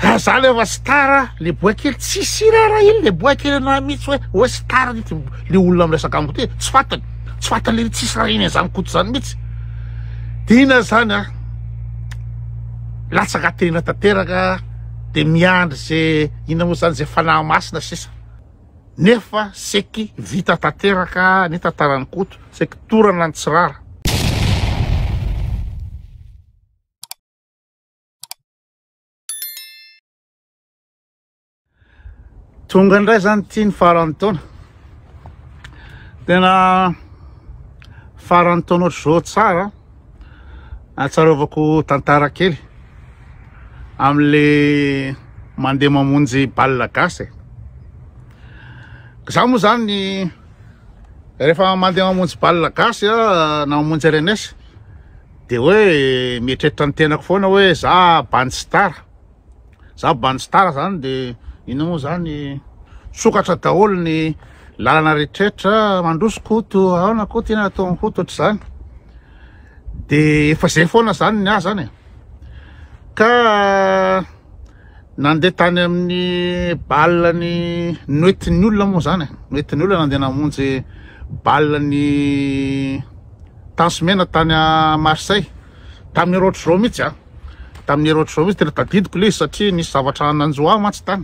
Ah, za le efa star a, le boay kely tsisy raharahiany le boay kely anahy mihitsy hoe hoe star ity le olona miresaka amiko ty, tsy fantany, tsy fantany le tsisy raharahiany an'izany Koto zany mihitsy. De inona zany a, latsaka tena tanteraka de miandry ze inona moa zany ze fanahy masina sisa. Nefa seky vita tanteraka ny tantaran'i Koto, seky torana ny tsirara. Tonga indray zany ity ny faran'ny taona. Tena faran'ny taona ohatr'izao tsara. Ahatsiarovako tantara kely amin'le mandeha mamonjy bal gasy e. Za moa zany rehefa mandeha mamonjy bal gasy na mamonjy RNS de hoe mieritreritra ny tenako foana hoe za bandy star, za bandy star zany de inona moa zany sokatra daholo ny lalana rehetrarehetra, mandroso Koto, ahoana Koto, inona atao amin'i Koto, ohatr'izany, de efa zay foana zany ny ahy zany e, ka nandeha tany amin'ny bal ny noentin'ny olona moa zany e, noentin'ny olona nandeha namonjy bal ny Tanso mena tany Marseille tamin'ny heure ohatr'izao mihitsy a, tamin'ny heure ohatr'izao mihitsy tena tadidiko ilay izy satria nisy zavatra nanjo ahy mantsy tany.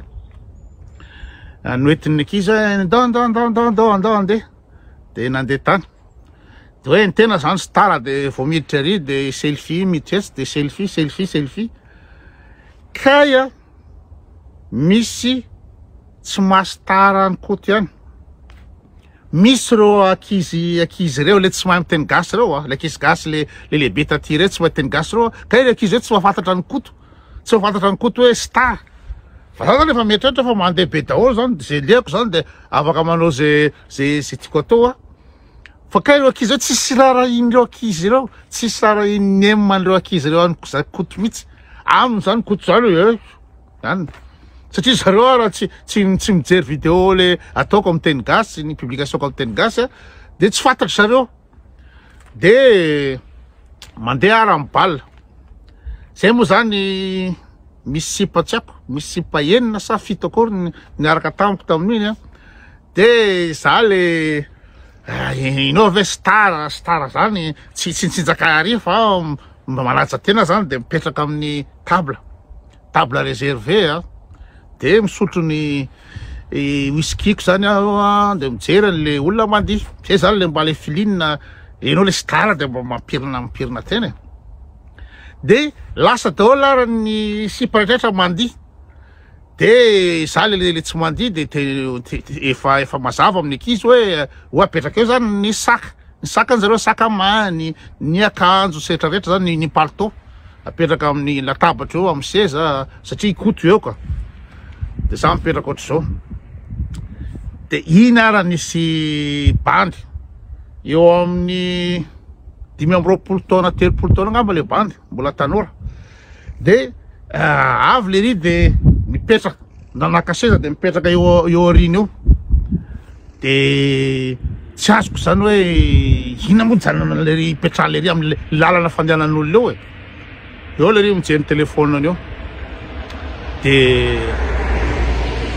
Noentin'ny ankizy hoe ndao ndao ndao ndao ndao andao andeha de nandeha tany. De hoe ny tena zany star de vao miditra ery de selfie miditra etsy de selfie selfie selfie. Kay a misy tsy maha star an'i Koto ihany. Misy ireo ankizy ankizy ireo le tsy mahay miteny gasy ireo a, le ankizy gasy le le lehibe taty ireo tsy mahay miteny gasy ireo a, kay le ankizy ireo tsy mahafantatra an'i Koto, tsy mahafantatra an'i Koto hoe star. Fa za zany efa mieritreritra fa mandeha be daholo zany, ze lehako zany de afaka manao ze ze ze tiako atao a. Fa kay ireo ankizy ireo tsisy raharahian'ireo ankizy ireo, tsisy raharahian'ny M an'ireo ankizy ireo any Koto mihitsy. Aminy zany Koto zany hoe Zany. Satria zareo ara tsy tsy tsy mijery vidéo le ataoko amin'ny teny gasy, ny publication-ko amin'ny teny gasy a, de tsy fantatry zareo. De mandeha ara amin'ny bal. Zay moa zany misy sipa tsy haiko, misy sipa enina sa fito akory ny niaraka tamiko tamin'iny a. De za le ianao ve star, star zany tsy tsy nitsinjaka ary fa mba manaja tena zany de mipetraka amin'ny table. Table reservée a, de misotro ny whisky-ko zany aho a, de mijery an'le olona mandihy, zay zany le mba le feeling, enao le star de mba mampirina mampirina tena e, de lasa daholo ary ny sipa rehetra mandihy, de za le le tsy mandihy de te efa efa mazava amin'ny ankizy hoe ho apetraka eo zany ny sac, ny sac any zareo sac à main, ny ny akanjo sy rehetra rehetra zany, ny palitao. Apetraka amin'ny latabatra eo amin'ny seza satria i Koto eo ka. De za mipetraka ohatr'izao. De iny ara nisy bandy eo amin'ny 25 taona 30 taona angamba le bandy mbola tanora. De avy le ry de mipetraka nanaka seza de mipetraka eo eo aoriana eo. De tsy azoko zany hoe inona moa nijanonana le ry ipetraha le ry amin'ny lalana fandehanan'olona eo e. Eo le ry mijery ny telephone-ny eo. De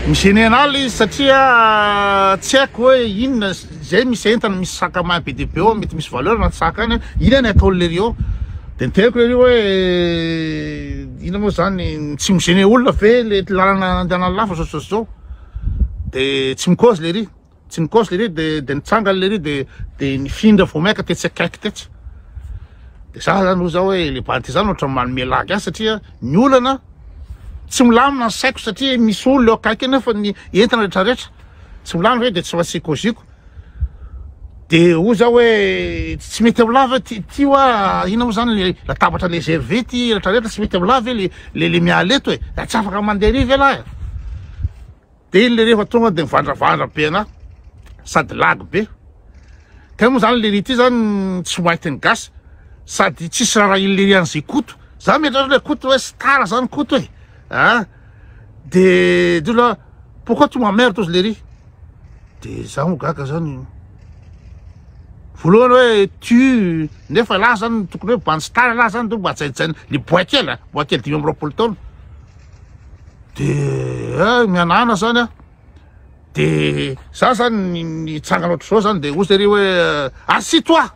mi-gêner anah le izy satria tsy haiko hoe inona zay misy entana misy sac à main be dia be eo mety misy valeur anaty sac any inona ny ataon'le ry eo. De niteniko le ry hoe inona moa zany tsy mi-gêner olona ve le lalana andehanan'ny lafa zao zao zao. De tsy mi-cause lery, tsy ni-cause lery de de nitsangana lery de de nifindra vao maika tetsy akaiky tetsy. De za zany hoy za hoe le bandy ty zany ohatran'ny manome lagy ahy satria ny olana tsy milamina ny saiko satria misy olona eo akaiky eo nefa ny entana rehetra rehetra tsy milamina ve de tsy maintsy cause-ko. De hoy za hoe tsy mety amin'lah ve ty ty hoa inona moa zany le latabatra reservé ty rehetra rehetra tsy mety amin'lah ve le le le miala eto e, tsy afaka mandeha ery ve lah e. De iny le rehefa tonga de mivandravandra be anah sady lagy be. Kay moa zany lery ty zany tsy mahay teny gasy sady tsisy raharahian'ny lery an'izay Koto. Za mieritreritra hoe Koto hoe star zany Koto e. Ah de de là pourquoi tu m'emmerdes ozy lery. De za moa gaga zany. Voalohany hoe tu nefa lah zany tokony hoe bandy star lah zany de mba hajainjaina le boay kely a, boay kely 25 taona. De eh mihanahana zany aho. De za zany nitsangana ohatr'izao zany de hozy ery hoe assis toi.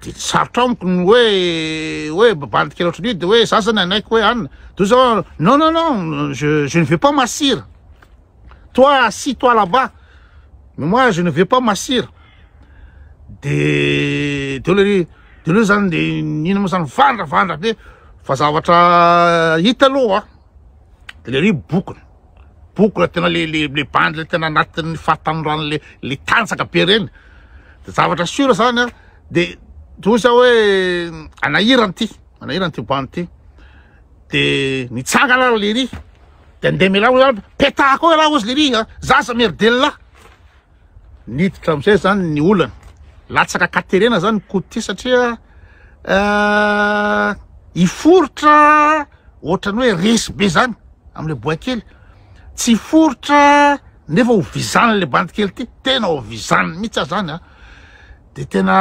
De sarotra amiko ny hoe hoe bandy kely ohatran'io de hoe za zany anaiky hoe anona. De hoy za non non non je je ne vais pas m'assir. Toi assis toi là-bas. Mais moi je ne vais pas m'assir. De de le de le zany de inona moa zany vandravandra be fa zavatra hita aloha de le ry bokona bokona tena le le le bandy le tena anatin'ny fahatanorana le le tanjaka be reny de zavatra sûr zany a de toy za hoe anahirana ty anahirana ty bandy ty de nitsangana le ry de andeha miala hoe petahako eo raha ozy le ry a zaza mierdela Niditra amin'izay zany ny olana. Latsaka an-katerena zany ny Koto ty satria hiforitra ohatran'ny hoe resy be zany amin'ilay boay kely. Tsy hiforitra nefa ho vizan'ilay bandy kely ty. Tena ho vizaniny mihitsy aho zany a. De tena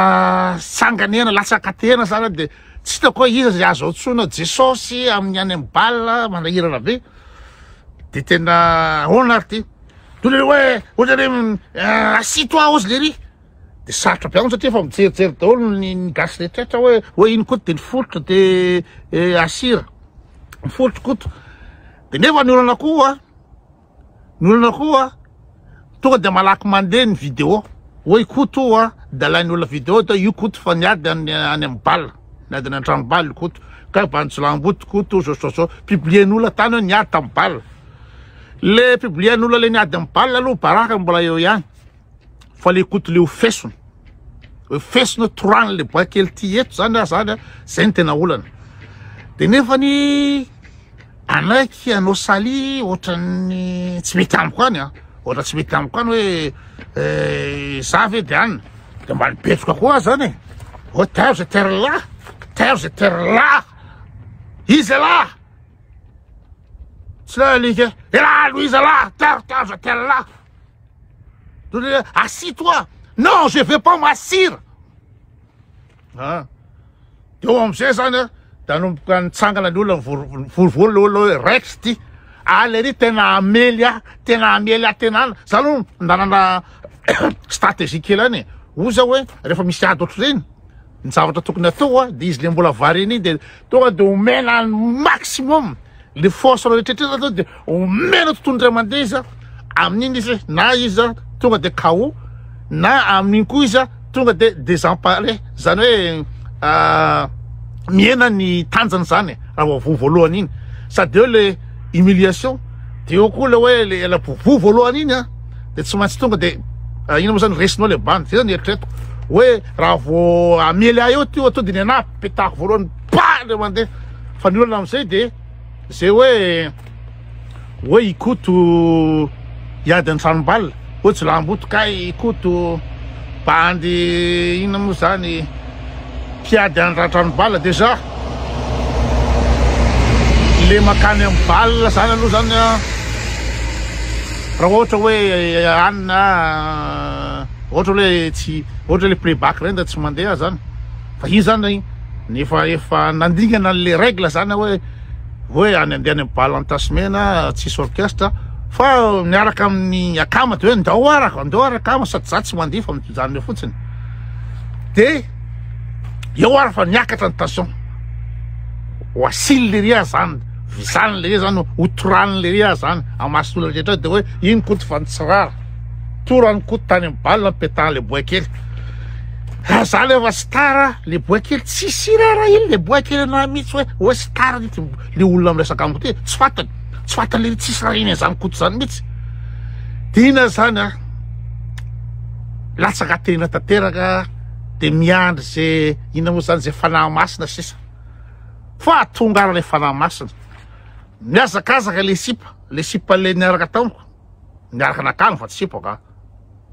sanganehana, latsaka an-katerena zany aho de tsy hitako hoe iza zay azo antsoina Jesosy amin'ny any amin'ny bal manahirana be. De tena ahoana ary ty? Toy le hoe ohatra hoe assis toi ozy lery de sarotra be amiko satria efa mijerijery daholo ny ny gasy rehetrarehetra hoe hoe ino koto de niforitra de asira miforitra koto de nefa ny olana koa ny olana koa tonga de malaky mandeha ny vidéo hoe koto a de alain'ny olona vidéo de io koto fa niady any any amin'ny bal niady any an-trano bal koto ka banjilamboto koto zao zao zao publier-n'olona tany hoe niady tamin'ny bal Le publier-n'olona le niady amin'ny balle aloha baraka mbola eo ihany fa le koto le ho fesona hoe fesona torany le boay kely ty eto zany ah zany ah zay ny tena olana de nefa ny anaiky anao sali ohatran'ny tsy mety amiko any ah ohatra tsy mety amiko any hoe eh, za ve de any de mba nibetroka koa zany e hoe terre terre là terre terre là izy là Tsy lay alika. Elah Louise lah, terre terre terre là. Assis-toi. Non, je vais pas m'assir. Ah. Teo am'izay zany a, da nanomboka nitsangana ny olona nivorivory le olona hoe raikitra ty. Alina ery tena hamely ahy, tena hamely ahy, tena any. Za aloha nanana stratégie kely any e. Hoy za hoe rehefa misy ady ohatr'ireny, ny zavatra tokony atao a, de izy le mbola variana iny de tonga de omena ny maximum le force rehetrarehetra zany de omena tontolo indray mandeha izy a, amin'iny izy na izy a tonga de KO na amin'iny koa izy a tonga de désemparé, zany hoe mihena ny tanjany zany e, raha vao voa voalohany iny, sady eo le humiliation de eo koa le hoe le ela voa voalohany iny a. de tsy maintsy tonga de inona moa zany resinao le bandy zay zany eritreretiko hoe raha vao hamely ahy eo ty to de ny anahy petahako voalohany pa le mandeha fa ny olana am'izay de zay hoe hoe ikoto hiady an-tranom-bal hoe tsy lamboto kay ikoto bandy inona moa zany mpiady an-tranom-bal déjà le makany amin'ny bal zany aloha zany a raha ohatra hoe anina ohatra hoe tsy ohatra le playback reny da tsy mandeha zany fa io zany nefa efa nandingana an'le règle zany hoe hoe any andeha any amin'ny bal Antasimena tsisy orchestre fa miaraka amin'ny akama de hoe ndao araka ndao araka akama sady za tsy mandeha fa mijanona eo fotsiny de eo ary fa niakatra ny tension ho asily lery aho zany vizany lery zany ho torany lery aho zany amason'olona rehetra de hoe iny koto fa nitsirara torany koto tany amin'ny bal nipetahana le boay kely ah, za le fa star le boay kely tsisy rara iny le boay kely anahy mihitsy hoe hoe star ity le olona miresaka amiko ty tsy fantany tsy fantany le tsisy raha iny an'izany koto zany mihitsy de ina zany a latsaka tena tanteraka de miandry ze inona moa zany ze fanahy masina sisa fa tonga ara le fanahy masina miazakazaka le sipa le sipa le niaraka tamiko niaraka nakany fa tsy sipako a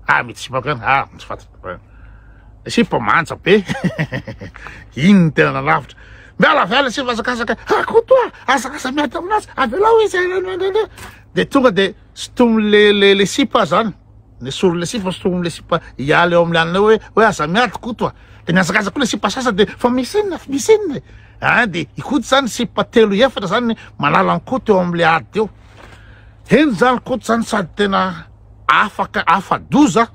ah mety sipako ihany ah tsy fantatra le sipa manja be iny ny tena nanavotra miala avy ala sipa azakazaka ah koto a azakaza miady aminazy avelao izy de tonga de sintomy le le le sipa zany Nesorin'ilay sipa, sintomin'ilay sipa hiala eo amin'ny alina eo hoe, hoe aza miady Koto a! De nihazakazaka koa le sipa sasany de fa misy inona fa misy inona e? Ah de i Koto zany sipa telo efatra zany manala an'i Koto eo am'le ady eo. Eny zany Koto zany sady tena afaka afa-doza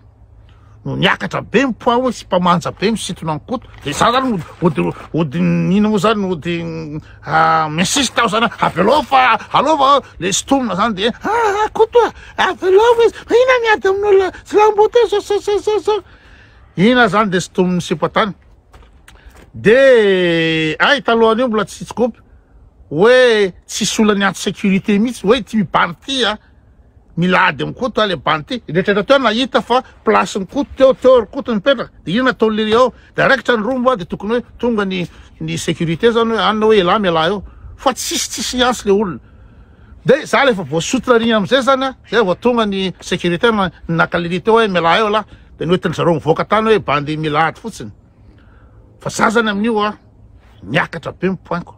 no niakatra be ny poids hoe sipa manja be misintona an'i Koto. De za zany mody mody mody ino moa zany mody mi-insiste aho zany avelao fa aleo fa le sintomina zany de ah ah Koto a avelao izy fa ina miady amin'olona silamo teo zao zao zao zao zao. Ina zany de sintomin'ny sipa tany. De ay talohan'io mbola tsy tsy hoe tsisy olona niantso sécurité mihitsy hoe ty bandy ty a mila ady amin'ny Koto a le bandy ty rehetra teo nahita fa place ny Koto teo teo ry Koto nipetraka de ino nataon'ny lery ao de raikitra ny rombo a de tokony hoe tonga ny ny sécurité zany hoe anina hoe elahy mialà eo fa tsisy tsisy niantso le olona de za le efa voasotra ry amizay zany a zay vao tonga ny sécurité naka lery teo hoe mialà eo lah de noentin zareo mivoaka tany hoe bandy mila ady fotsiny fa za zany amin'io a miakatra be ny poinko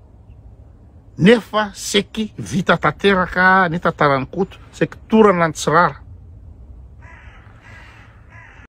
nefa seky vita tanteraka ny tantaran'ny Koto seky torana ny tsirara.